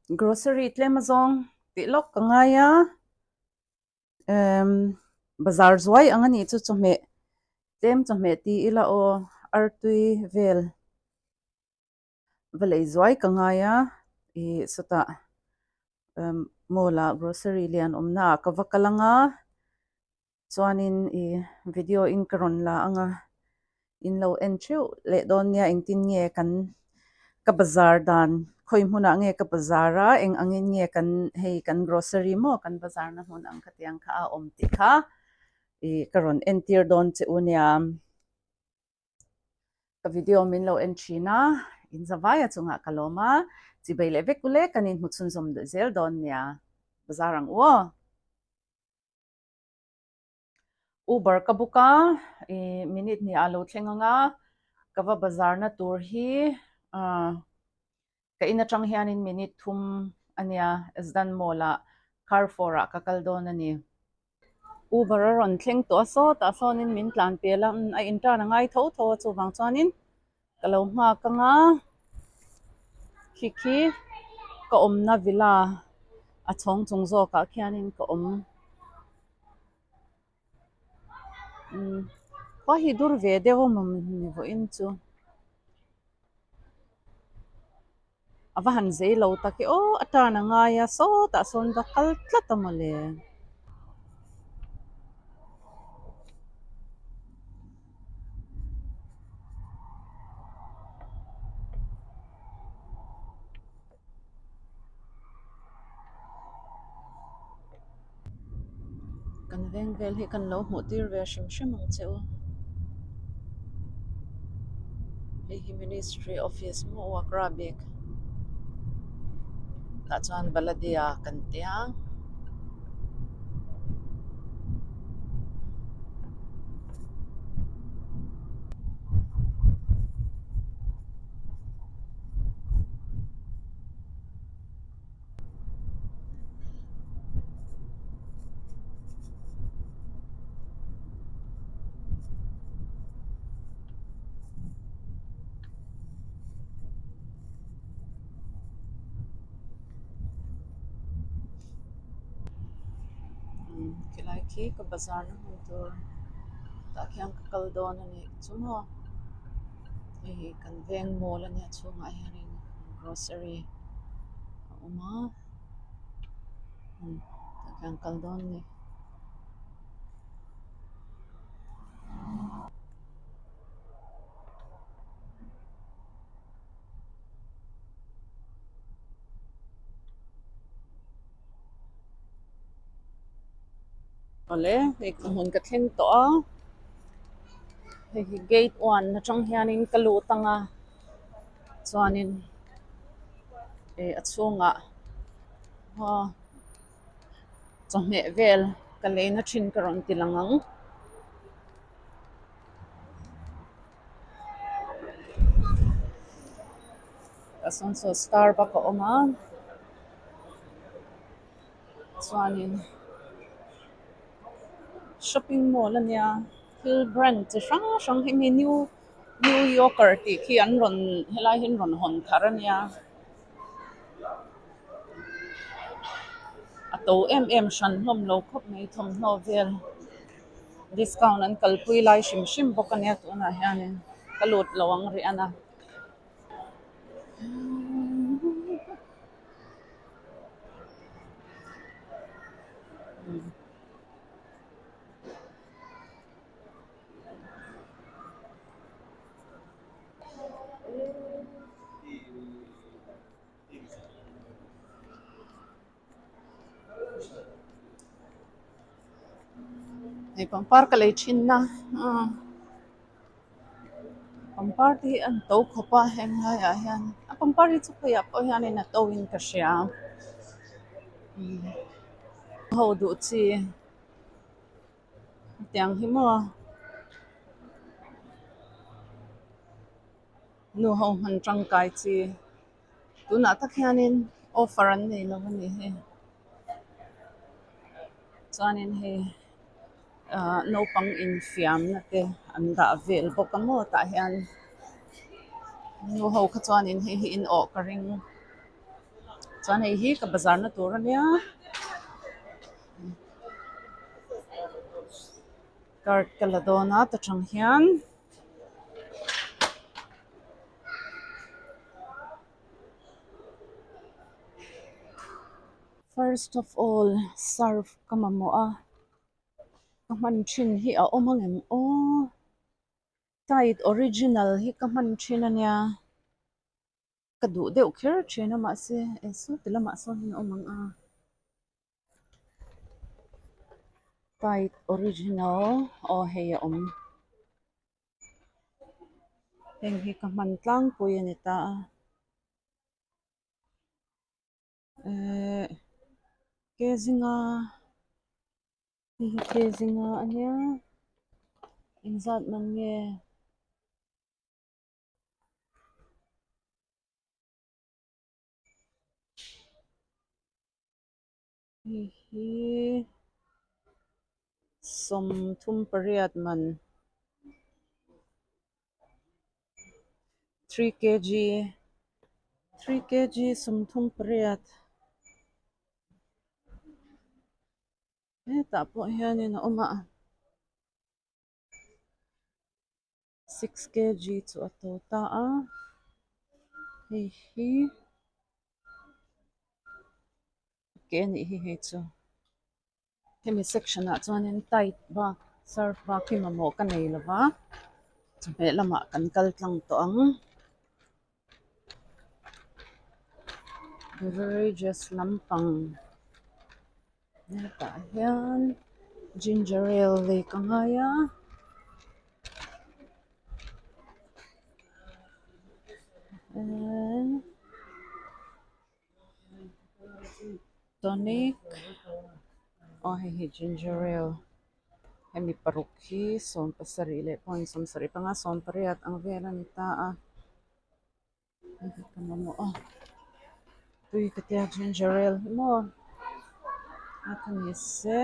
Grocery tlem azawng tih lawk ka ngai a, emm bazar zuai ang a nih chu chawhmeh tlem chawhmeh ti ila aw artui vel va lei zuai ka ngai a ih sawtah emm mall ah grocery lian awmna ah ka va kal ang a. Chuanin ih video in ka rawn la ang a, in lo en theuh leh dawn nia engtin nge kan ka bazar dan khawi hmunah nge ka bazar a eng angin nge kan hei kan grocery maw kan bazar na hmun ang khatiang kha a awm tih kha ih ka rawn entir dawn che u nia. Ka video min lo en thin a, in zavai a chungah ka lawm a, chibei leh vek ule kan inhmu chhunzawm zel dawn nia, bazar ang u aw. Uber ka book a, ih minute hnih ah lo thleng ang a, ka va bazar na tur hi ah ka in atang hianin minute thum a nia, Ezdan Mall ah Carrefour ah ka kal dawn a ni. Uber a rawn thleng tawh a sawtah sawnin min tlan pel a, a in tan a ngai tho tho a chuvang chuanin ka lo nghak ang a, khi khi ka awmna villa a chhawng chung zawkah khianin ka awm umm khua hi dur ve deuh a mawni vawiin chu. A va han zei lo tak e aw a tan a ngai a sawtah sawn va kal tlat a mawle. Kan veng vel hi kan lo hmuh tir ve hrim hrim ang che u. Hei hi ministry office maw Wakra bik tah chuan Baladia kan tia. Khilai khi ka bazar na hmun tur tah khian ka kal dawn a nih chu maw hei hi kan veng mall a nia chhungah hianin grocery a awm a tah khian kal dawn a ni. Awle hei ka hmun ka thleng tawh a hei hi gate one atang hianin ka lut ang a chuanin ih a chhungah aw chawhmeh vel ka leina thin ka rawn ti lang ang. Tah sawn saw starbuck a awm a chuanin shopping mall a nia thil brand chi hrang hrang hi hemi new new yorker tih khi an rawn helai hi an rawn hawn thar a nia a to em em hran hlawm lo khawp mai thawmhnaw vel. Discount an kalpui lai hrim hrim bawk a nia tunah hianin ka lut lo ang rih a na. Hei pangpar ka lei thin a aw pangpar te hi an to khawp a heng laiah hian a pangpar hi chu khawiah pawh hianin a to in ka hria ho duh chi hetiang hi maw. Nu ho hman tangkai chi tunah tak hianin offer an nei lo a nih hi chuanin hei ahh naupang infiamna te an dah vel bawk a maw tah hian nu ho kha chuanin hei hi in awh ka ring. Chuan hei hi ka bazar na tur ania card ka la dawn a ta tang hian. First of all surf ka mamawh a ka hman thin hi a awm angem aw Tide original hi ka hman thin ania ka duh deuh kher thin a mahse eh saw ti lamah sawn hian a awm ang a Tide original aw hei a awm. Heng hi ka hman tlangpui a ni ta a ehh ke zinga hei hi ke zinga a nia engzat man nge. Hei hi 38 man 3 kg 3 kg 38 hetah pawh hianin a awm a. 6 kg chu a to ta a hei hi ke a nih hi hei chu hemi section ah chuanin tide bak surf bak hi mamawh ka nei lo va chawhmeh lamah kan kal tlang tawh ang beverages lampang hetah hian ginger ale lei ka ngai a. Tonic aw hei hi ginger ale hemi paruk hi 17 leh point 75 18 ang vel a ni ta a hei hi ka mamawh a tui ka tia ginger ale hi maw a ka ni se.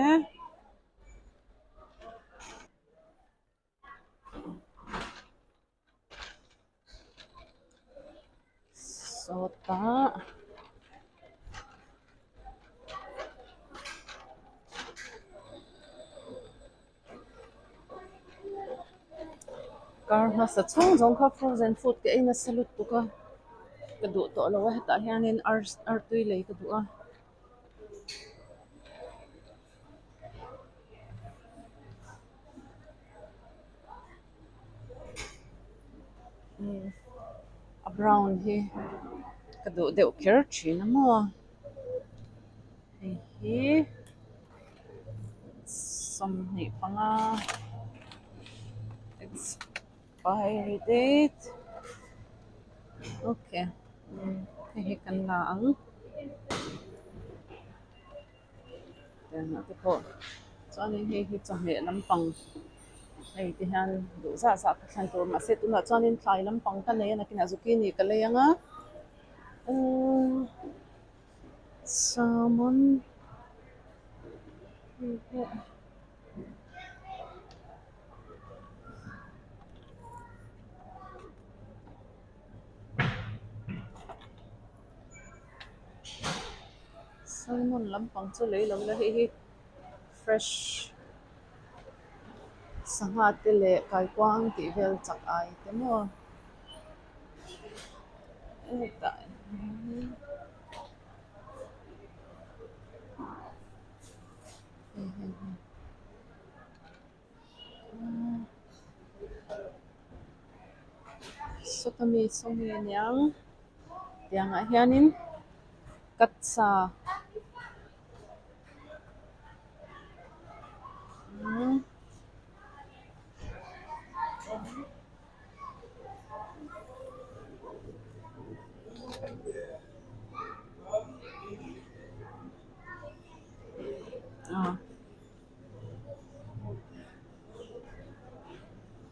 Sawtah kar hmasa chhung zawng kha frozen food ka ei nasa lutuk a ka duh tawh lo a hetah hianin artui lei ka duh a. A brown hi ka duh deuh kher thin a maw hei hi 25 expiry date okay hei hi kan la ang. Tiangah te pawh chuanin hei hi chawhmeh lampang hei ti hian duh zah zah ka thlen tur mahse tunah chuanin thlai lampang ka nei a nakinah zucchini ka lei ang a umm salmon hei pawh. Salmon lampang chu lei lo ila hei hi fresh sangha te leh kaikuang tih vel chak ai te maw hetah hian hei hei hei. Sawta mi saw nge niang tiangah hianin cut sa umm.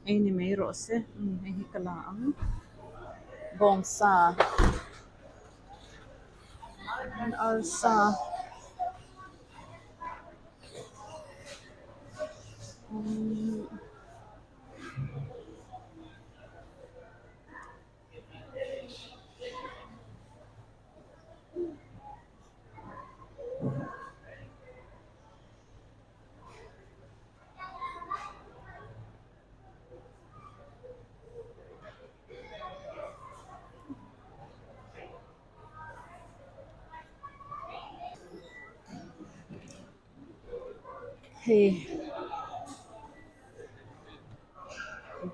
Hei ni mai rawh se umm hei hi ka la ang bawngsa arsa umm. Hei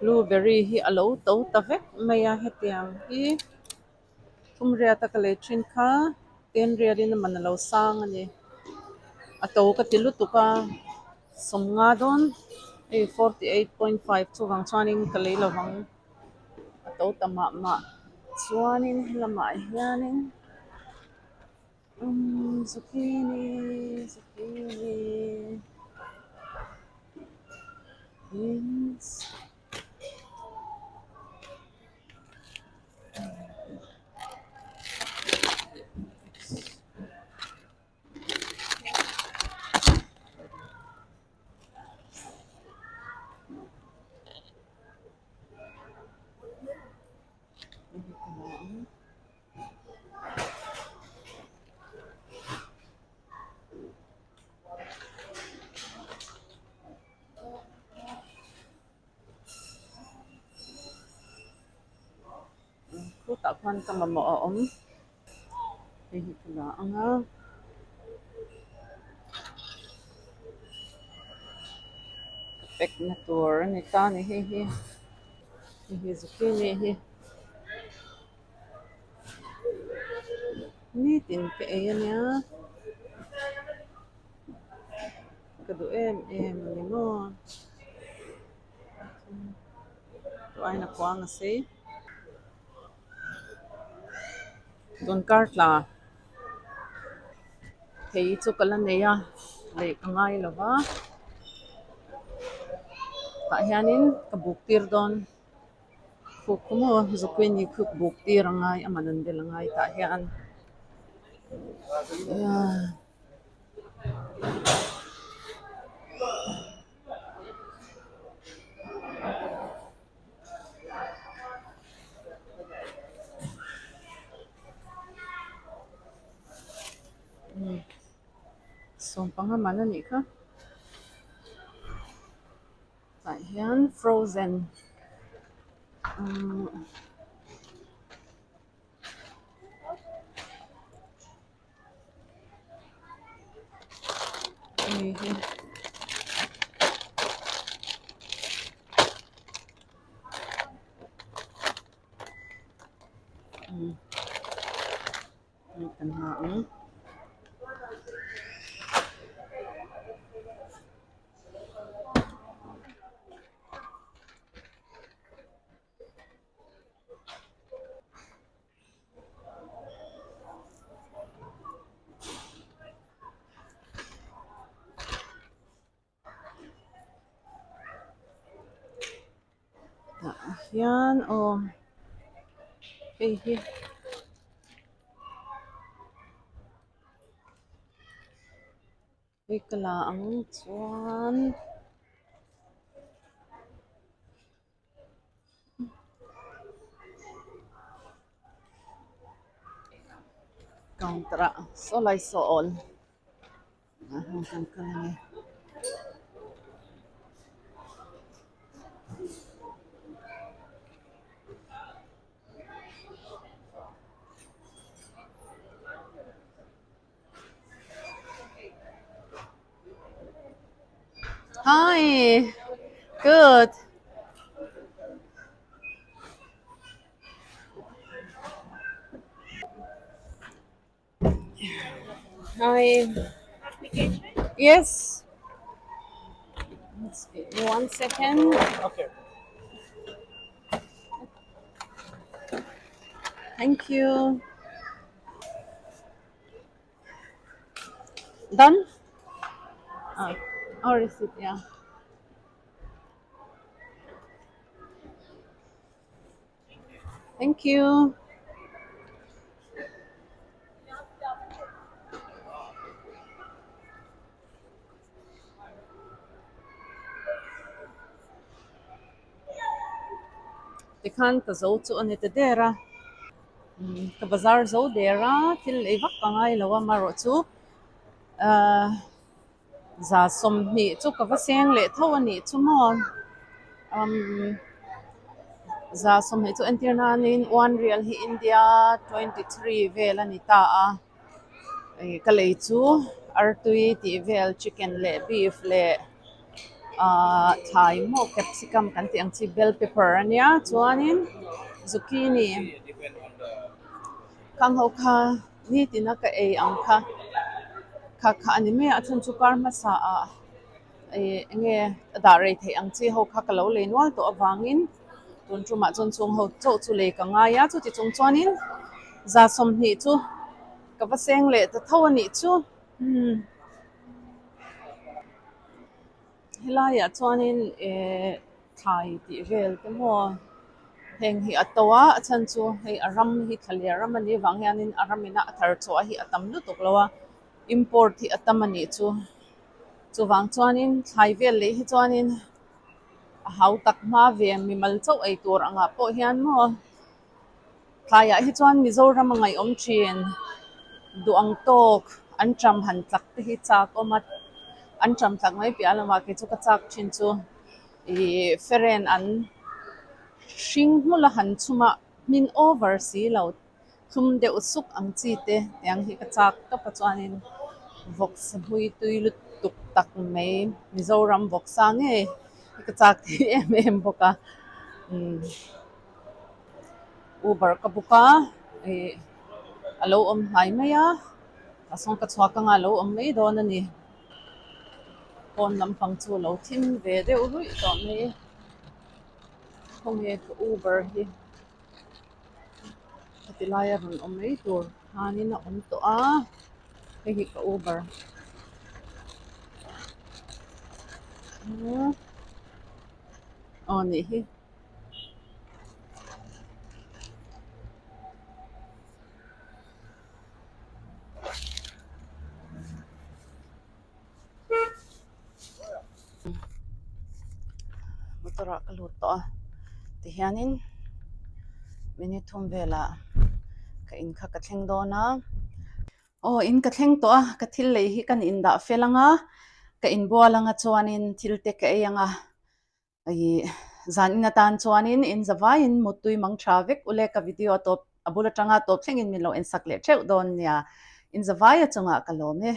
blueberry hi a lo to ta vek mai a hetiang hi thum riata ka lei thin kha ten rialin a man a lo sang a ni a to ka ti lutuk a sawmnga dawn hei 48.5 chuvang chuanin ka lei lovang a to ta mah mah chuanin helamah hianin. Umm zucchini zucchini beans Khutah khuan ka mamawh a awm hei hi ka la ang a ka pack na tur a ni ta a ni hei hi hei hi zucchini hi. Nitin ka ei a nia ka duh em em a ni maw tuaina kuang a sei tun kar tla thei chu ka la nei a leh ka ngai lo va tah hianin ka buk tir dawn. Khuk khu maw zucchini khu buk tir a ngai a man an bel a ngai tah hian sawmpanga man a nih kha. Tah hian frozen umm hei hi umm hei kan ha ang. Tah hian aw hei hi. Hei ka la ang chuan counter ah saw lai saw awl ah hian kan kal a ni. Hi, good. Hi. Yes. Let's give me one second. Okay. Thank you. Done? Ah, oh, receipt, yeah. Thank you. Tikhan ka zo chu a ni ta der a ka bazar zo der a thil ei vak ka ngai lo a amaherawh chu ahh za sawmhnih chu ka va seng leh tho a nih chu maw umm za sawmhnih chu entir nanin one rial hi India 23 vel a ni ta a. Ka lei chu artui tih vel chicken leh beef leh ahh thlai maw capsicum kan tih ang chi bell pepper a nia chuanin zucchini khang ho kha nitin a ka ei ang kha kha kha a ni mai a a chhan chu kar hmasa ah ih eng nge a dah rei theih ang chi ho kha ka lo lei nual tawh avangin tun tumah chuan chung ho chauh chu lei ka ngai a chuti chung chuanin za 20 chu ka va seng leh ta tho a nih chu umm helaiah chuanin eh thlai tih vel te maw heng hi a to a a chhan chu hei a ram hi thla leh ram a nih avang hianin a ram ina a thar chhuah hi a tam lutuk lo a import hi a tam a nih chu. Chuvang chuanin thlai vel leh hi chuanin a hau tak hma ve mimal chauh ei tur angah pawh hian maw thlaiah hi chuan Mizoram a ngaihawm thin duh ang tawk an ṭam han tlak te hi chak awm a an ṭam tlak mai piah lamah kei chu ka chak thin chu ih feren an hring hmul a han chhum a hmin over si lo. Thlum deuh suk ang chi te tiang hi ka chak tawp a chuanin vawksa hmui tui lutuk tak mai Mizoram vawksa ngei hi ka chak thei em em bawk a umm Uber ka book a ih a lo awm hnai mai a a sawng ka chhuak anga a lo awm mai dawn a ni pawn lampang chu a lo thim ve deuh ruih tawh mai khawnge ka Uber hi. Heti laia rawn awm mai tur khanin a awm tawh a hei hi ka uber aw nih hi. Motor ah ka lut tawh a tihianin minute thum velah ka in kha ka thleng dawn a aw in ka thleng tawh a ka thil lei hi kan indah fel ang a ka inbual ang a chuanin thil te ka ei ang a ih zan in atan chuanin in zavaiin mutui mang tha vek ule ka video a tawp a bul atanga tawp thlengin min lo en sak leh theuh dawn nia in zavai a chungah ka lawm e.